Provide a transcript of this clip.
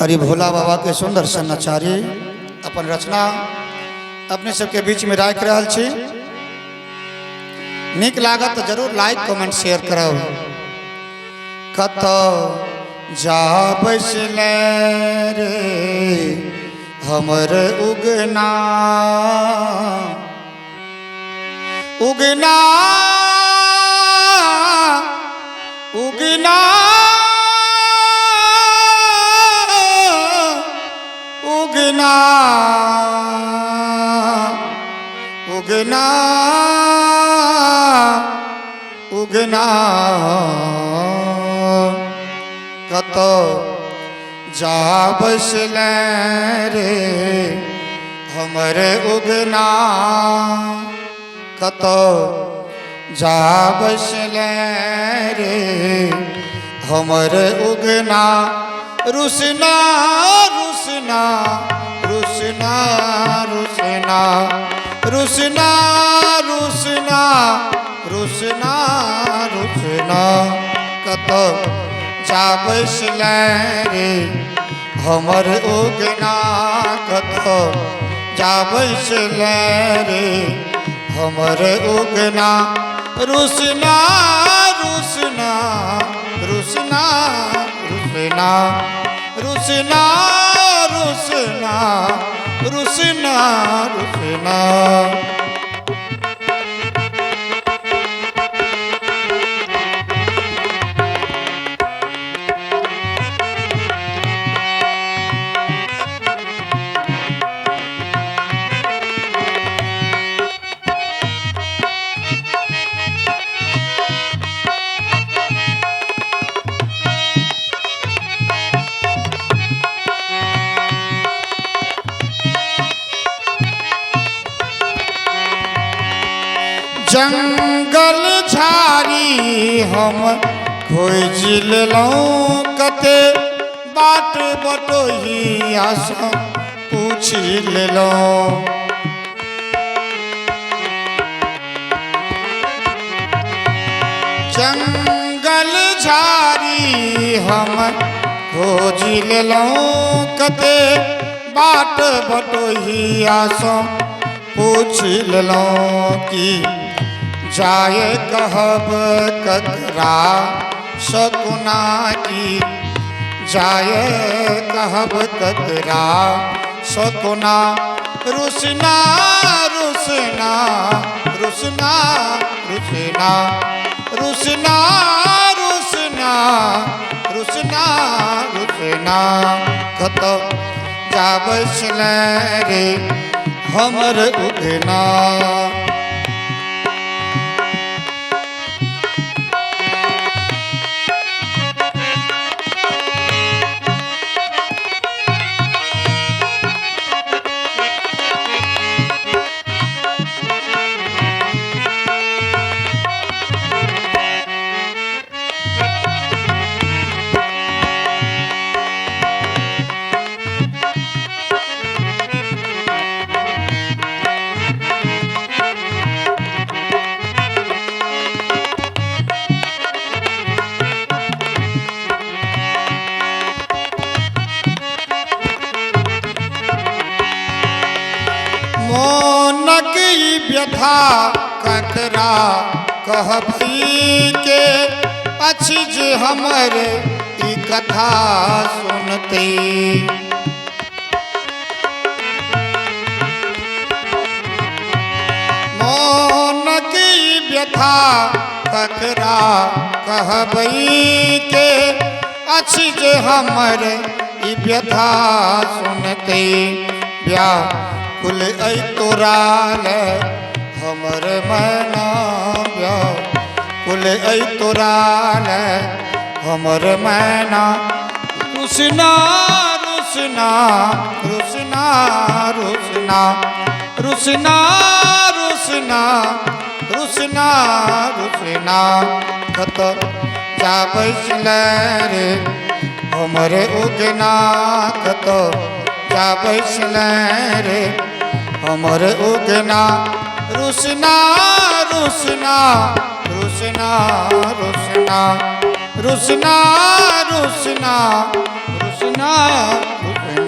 करी भोला बाबा के सुंदर सन नचारी अपन रचना अपने सबके बीच में राखि रहल छी। नीक लागत तऽ जरूर लाइक कमेंट शेयर करब। कतऽ जा बैसले रे हमर उगना, उगना उगना उगना उगना उगना। कतऽ जा बसले रे हमर उगना, कतऽ जा बसले रे हमर उगना। रुसना रुसना रुसना रुसना रुसना रुसना रुसना रुसना। कतऽ जा बसले रे हमर उगना, कतऽ जा बसले रे हमर उगना। रुसना रुसना रुसना रुसना रुसना रुसना रुसना रुसना। जंगल झाड़ी हम खोजि लेलहुँ, कते बाट बटोहिया सँ पूछि लेलहुँ। जंगल झाड़ी हम खोजि लेलहुँ, कते बाट बटोहिया सँ पूछि लेलहुँ। कि जाय कहब ककरा सकुना, की जाय कहब ककरा सकुना। रुसना रुसना रुसना रुसना रुसना रुसना रुसना रुसना। कतऽ जा बसले रे हमर उगना। मोनक ई व्यथा ककरा कहबी के अछि जे हमर ई कथा सुनते। मोनक ई व्यथा ककरा कहबी के अछि जे हमर ई व्यथा सुनते। व्याकुल ऐ तोरा ले हमर मैना, व्याकुल ऐ तोरा ले हमर मैना। रुसना रुसना रुसना रुसना रुसना रुसना रुसना रुसना। कतऽ जा बैसले रे हमर उगना, कतऽ जा बैसले रे हमर उगना। रुसना रुसना रुसना रुसना रुसना रुसना रुसना